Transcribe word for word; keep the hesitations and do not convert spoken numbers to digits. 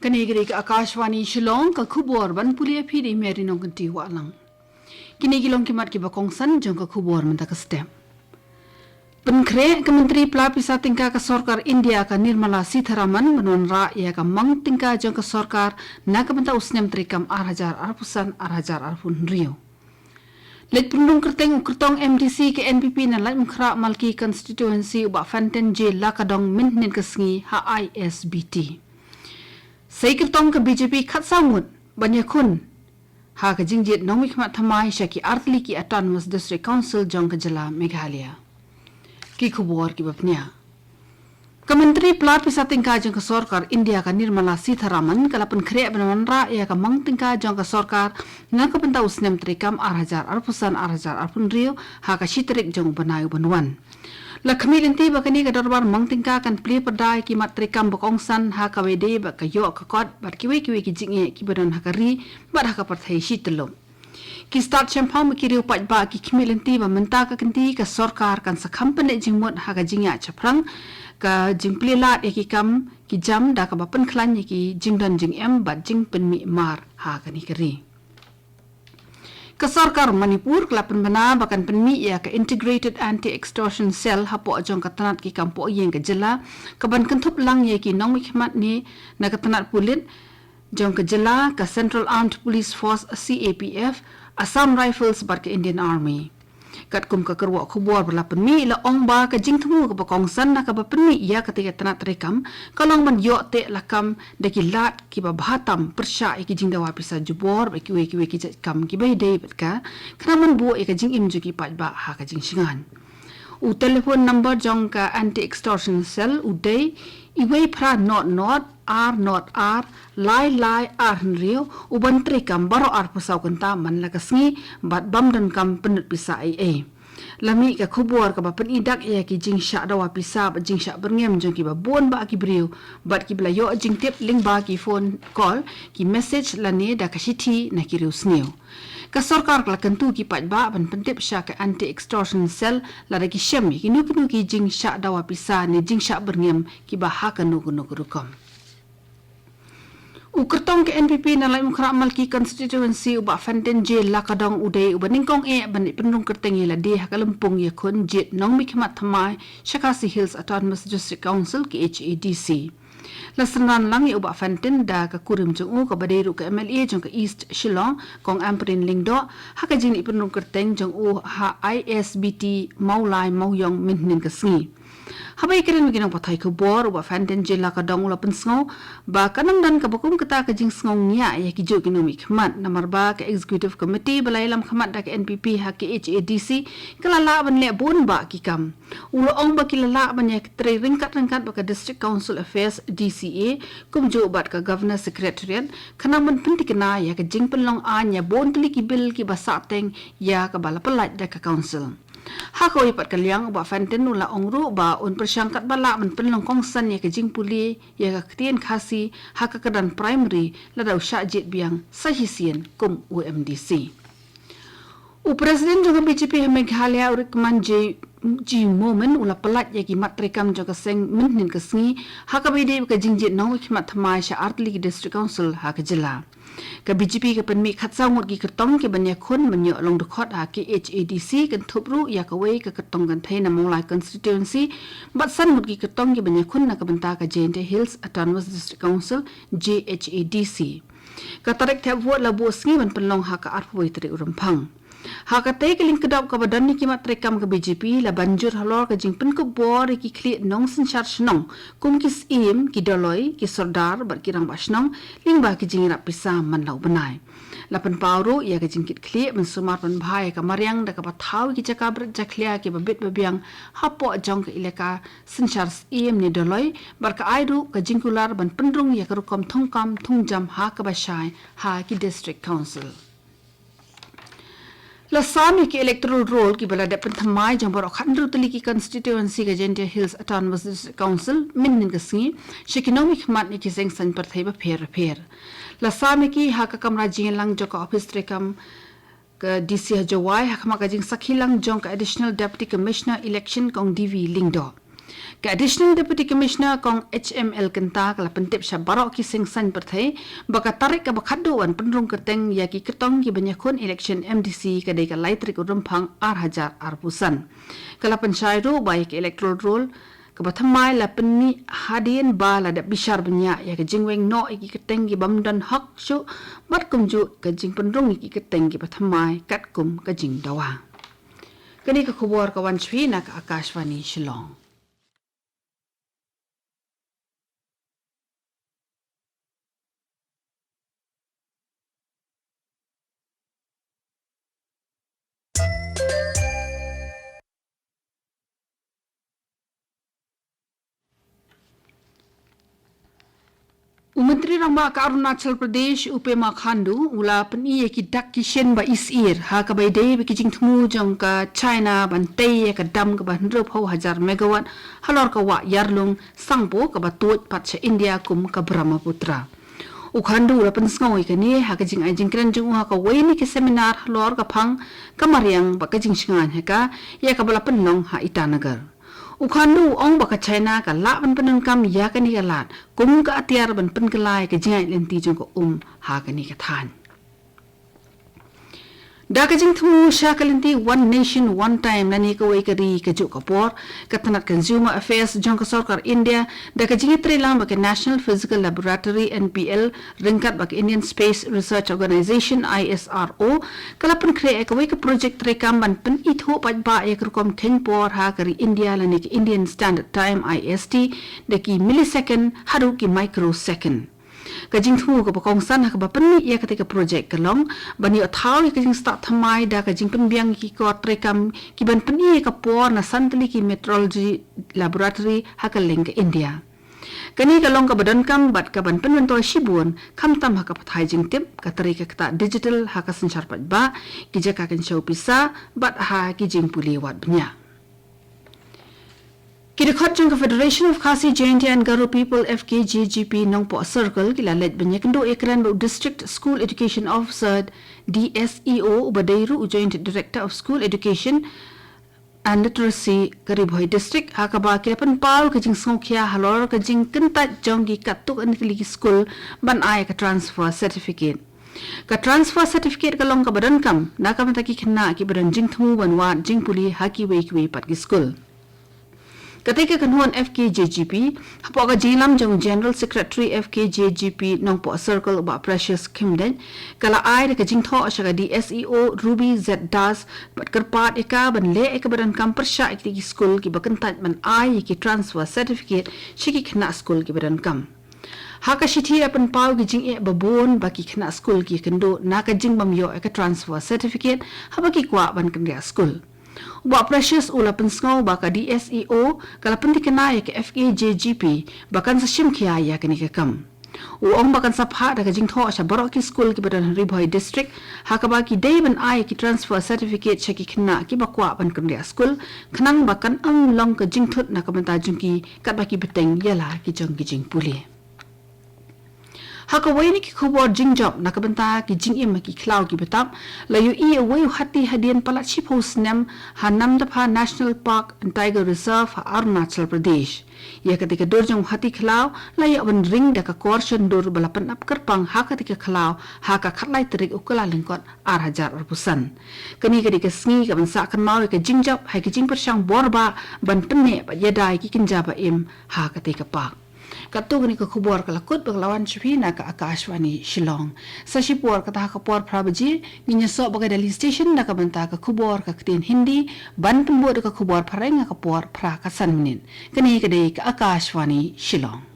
Kane ka dei ka Akashvani Shillong, ka khubor ban pule ïa phi da i Mary Nongkynti Wahlang. Kine ki long ki mat kiba kongsan jong ka khubor mynta ka step. Pynkhreh ka Myntri Pla Pisa Tyngka ka Sorkar India ka Nirmala Sitharaman ban wanrah ïa ka mang tyngka jong ka sorkar na ka bynta u snem treikam ar hajar arphew san ar hajar arphew hynriew. Leit pynrung kyrteng u kyrtong M D C ka N P P na Laitumkhrah Malki Constituency u Bah Fantin J Lakadong mynhynnin ka sngi ha I S B T. Sei kyrtong ka B J P khatsaw ngut ban ïakhun ha ka jingjied nongmihkhmat thymmai sha ki artylli ki Autonomous District Council jong ka jylla Meghalaya. Ki khubor kiba pynïaid. Ka Myntri Pla Pisa Tyngka jong ka Sorkar India ka Nirmala Sitharaman ka la pynkhreh ban wanrah ïa ka mang tyngka jong ka sorkar na ka bynta u snem treikam ar hajar arphew san ar hajar arphew hynriew ha ka shi tarik jong u bnai uban wan. La khmih lynti ba kane ka dorbar mang tyngka kan plie pyrda ïa ki mat treikam ba kongsan ha kaba ïadei bad ka ïoh ka kot bad kiwei kiwei ki jingeh kiba don ha ka ri bad ha ka pyrthei shi tyllup. Ki stad shaphang bad ki riew paidbah ki khmih lynti ba mynta ka kynti ka sorkar kan sa kham pynneh jingmut ha ka jingïaid shaphrang ka jingplie lad ïa ki kam ki jam da kaba pynkhlaiñ ïa ki jingdon jingem bad jingpynmih mar ha kane ka ri. Ka sorkar Manipur ka la pynbna ba kan pynmih ïa ka Integrated Anti-Extortion Cell hapoh jong ka tnat ki kam poh ïing ka jylla kaban kynthup lang ïa ki nongmihkhmat ne na ka tnat pulit jong ka jylla, ka Central Armed Police Force, C A P F, Assam Rifles bad ka Indian Army. Katkum ka kyrwoh khubor ba la pynmih, la ong ba ka jingthmu kaba kongsan na kaba pynmih ïa katei ka tnat treikam ka long ban ïoh teh lakam da ki lad kiba bha tam pyrshah ïa ki jingdawa pisa jubor bad kiwei kiwei ki jait kam kiba ïadei bad ka, khnang ban buh ïa ka jingim jong ki paidbah ha ka jingshngaiñ. U telephone number jong ka Anti Extortion Cell u dei uwei phra nod nod ar nod ar lai lai ar hynriew, uban treikam baroh arphew saw kynta man la ka sngi bad bym donkam pynlut pisa ei ei. La mih ka khubor kaba pyni dak ïa ki jingshah dawa pisa bad jingshah byrngem jong kiba bun bah ki briew bad kiba la ïoh jingtip lyngba ki phone call, ki message lane da ka shithi na ki riewsniew. Ka sorkar ka la kyntu ki paidbah ban pyntip sha ka Anti Extortion Cell lada ki shem ïa kino kino ki jingshah dawa pisa ne jingshah byrngem kiba ha kano kano ka rukom. U kyrtong ka N P P na Laitumkhrah Malki Constituency u Bah Fantin J Lakadong u dei uba nyngkong eh ban leit pynrung kyrteng ïa lade ha ka lympung ïakhun jied nongmihkhmat thymmai sha Khasi Hills Autonomous District Council, K H A D C. La synran lang ïa u Bah Fantin da ka kurim jong u kaba dei ruh ka M L A jong ka East Shillong, Kong Ampareen Lyngdoh, ha ka jingleit pynrung kyrteng jong u ha I S B T Mawlai Mawiong mynhynnin ka sngi. Haba ïakren bad ki nongpathai khubor, u Bah Fantin J Lakadong u la pynsngew ba ka nang don kaba kum kata ka jingsngew ngiah ïa kijuh ki nongmihkhmat, namar ba ka Executive Committee ba la ïalam khmat da ka N P P ha K H A D C ka la lah ban leh bun bah ki kam. U la ong ba ki la lah ban ïatrei ryngkat ryngkat bad ka District Council Affairs, D C A, kumjuh bad ka Governor Secretariat, khnang ban pynthikna ïa ka jingpynlong aiñ ïa bun tylli ki bill kiba sahteng ïa kaba la pyllait da ka Council. Ha kawei pat ka liang, u Bah Fantin u la ong ruh ba un pyrshang katba lah ban pynlong kongsan ïa ka jingpule ïa ka ktien Khasi ha ka kyrdan Primary lada u shah jied biang sa shisien kum u M D C. U President jong ka B J P ha Meghalaya, u Rikman J G Momin, u la pyllait ïa ki mat treikam jong ka seng mynhynnin ka sngi ha kaba ïadei bad ka jingjied nongmihkhmat thymmai sha artylli ki District Council ha ka jylla. Ka B J P ka pynmih khatsaw ngut ki kyrtong kiban ïakhun ban ïoh long dkhot ha K H A D C, kynthup ruh ïa kawei ka kyrtong kynthei na Mawlai Constituency bad san ngut ki kyrtong kiban ïakhun na ka bynta ka Jaintia Hills Autonomous District Council, J H A D C. Ka tarik thep vote la buh sngi ban pynlong ha ka arphew wei tarik u Rymphang. Ha katei ka lyngkdop kaba don ïa ki mat treikam ka B J P la ban jur halor ka jingpynkup bor ïa ki khlieh nongsynshar shnong kum ki syiem, ki dolloi, ki sordar bad ki rangbah shnong lyngba ki jingïarap pisa man la u bnai. La pynpaw ruh ïa ka jingkitkhlieh ban sumar pynbha ïa ka mariang da kaba thaw ïa ki jaka bret jakhlia kiba bit ba biang hapoh jong ka ilaka synshar syiem ne dolloi bad ka ai ruh ka jingkular ban pynrung ïa ka rukom thungkam thungjam ha kaba shai ha ki District Council. La sam ïa ki electoral roll kiba la dep pynthymmai jong baroh khathynriew tylli ki constituency ka Jaintia Hills Autonomous District Council mynhynnin ka sngi sha ki nongmihkhmat na ki seng saiñ pyrthei bapher bapher. La sam ïa ki ha ka kamra jingïalang jong ka ophis treikam ka D C ha Jowai ha khmat ka jingsakhi lang jong ka Additional Deputy Commissioner Election, Kong D V Lyngdoh. Ka Additional Deputy Commissioner Kong H M L Kynta ka la pyntip sha baroh ki seng saiñ pyrthei ba ka tarik kaba khatduh ban pynrung kyrteng ïa ki kyrtong ki ban ïakhun election M D C ka dei ka lai tarik u Rymphang ar hajar arphew san. Ka la pynshai ruh ba ïa ka electoral roll kaba thymmai la pynmih hadien ba la dep bishar bniah ïa ka jingweng noh ïa ki kyrteng ki bym don hok shuh bad kumjuh ka jingpynrung ïa ki kyrteng kiba thymmai katkum ka jingdawa. Kane ka khubor ka wan sha phi na ka Akashvani Shillong. U Myntri Rangbah ka Arunachal Pradesh, u Pema Khandu, u la pyni ïa ki dak ki shin ba isir ha kaba ïadei bad ki jingthmu jong ka China ban tei ïa ka dam kaba hynriewphew hajar megawatt halor ka wah Yarlung Tsangpo kaba tuid pat sha India kum ka Brahmaputra. U Khandu u la pynsngew ïa kane ha ka jingai jingkren jong u ha kawei na ki seminar halor ka phang ka mariang bad ka jingshngaiñ ha ka ïa kaba la pynlong ha Itanagar. U Khandu u ong ba ka China ka lah ban pyndonkam ïa kane ka lad kum ka atiar ban pynkylla ïa ka jingïaid lynti jong ka um ha kane ka thaiñ. Da ka jingthmu sha ka lynti One Nation One Time lane kawei ka ri kajuh ka por, ka tnat Consumer Affairs jong ka sorkar India da ka jingïatreilang bad ka National Physical Laboratory, N P L, ryngkat bad ka Indian Space Research Organisation, I S R O, ka la pynkhreh ïa kawei ka projek treikam ban pynithuh paidbah ïa ka rukom kheiñ por ha ka ri India lane ka Indian Standard Time, I S T, da ki millisecond haduh ki microsecond. Ka jingthmu kaba kongsan ha kaba pynmih ïa katei ka projek ka long ban ïoh thaw ïa ka jingstad thymmai da ka jingpynbiang ïa ki kor treikam ki ban pyni ïa ka por na san tylli ki meteorology laboratory ha kylleng ka India. Kane ka long kaba donkam bad ka ban pynmyntoi shibun, khamtam ha ka pathai jingtip, ka trei ka ktah digital ha ka synshar paidbah, ki jaka kynshew pisa bad ha ki jingpule wad bniah. Ki dkhot jong ka Federation of Khasi Jaintia and Garo People, F K J G P, Nongpoh Circle ki la leit ban ïakynduh ïakren bad u District School Education Officer, D S E O, uba dei ruh u Joint Director of School Education and Literacy ka Ri Bhoi District, ha kaba ki la pynpaw ka jingsngewkhia halor ka jingkyntait jong ki katto katne tylli ki skul ban ai ka transfer certificate. Ka transfer certificate ka long kaba donkam na ka bynta ki khynnah kiba don jingthmu ban wad jingpule ha kiwei kiwei pat ki skul. Katei ka kynhun F K J G P, hapoh ka jingïalam jong u General Secretary F K J G P Nongpoh Circle, u Bah Precious Khymdeit, ka la ai da ka jingthoh sha ka D S E O Ruby Z Das bad kyrpad ïa ka ban leh ïa kaba donkam pyrshah ïa kitei ki skul kiba kyntait ban ai ïa ki transfer certificate sha ki khynnah skul kiba donkam. Ha ka shithi la pynpaw ki jingeh babun ba ki khynnah skul ki ïakynduh na ka jingbym ïoh ïa ka transfer certificate haba ki kwah ban kynriah skul. U Bah Precious u la pynsngew ba ka D S E O ka la pynthikna ïa ka F K J G P ba kan sa shim khia ïa kane ka kam. U ong ba kan sa phah da ka jingthoh sha baroh ki skul kiba don ha Ri Bhoi District, ha kaba ki dei ban ai ki transfer certificate sha ki khynnah kiba kwah ban kynriah skul, khnang ba kan ym long ka jingthut na ka bynta jong ki katba ki bteng ïa la ki jong ki jingpule. Ha kawei na ki khubor jingjop na ka bynta ki jingim ha ki khlaw ki btap, la ïohi ïa uwei u hati hadien palat shiphew snem ha Namdapha National Park and Tiger Reserve ha Arunachal Pradesh. Ïa katei ka dur jong u hati khlaw la ïoh ban ring da ka kor shon dur ba la pynap kyrpang ha katei ka khlaw ha ka khatlai tarik u Kyllalyngkot ar hajar arphew san. Kane ka dei ka sngi ka ban sah kynmaw ïa ka jingjop ha ka jingpyrshang bor bah ban pynneh bad ïada ïa ki kynja ba im ha katei ka park. Katto kane ka khubor ka la kut bad ka la wan sha phi na ka Akashvani Shillong. Sa shipor kata ha ka por phra baje ngin ïasoh bad ka Delhi Station na ka bynta ka khubor ka ktien Hindi, ban pynbud da ka khubor phareng ha ka por phra ka san minit. Kane ka dei ka Akashvani Shillong.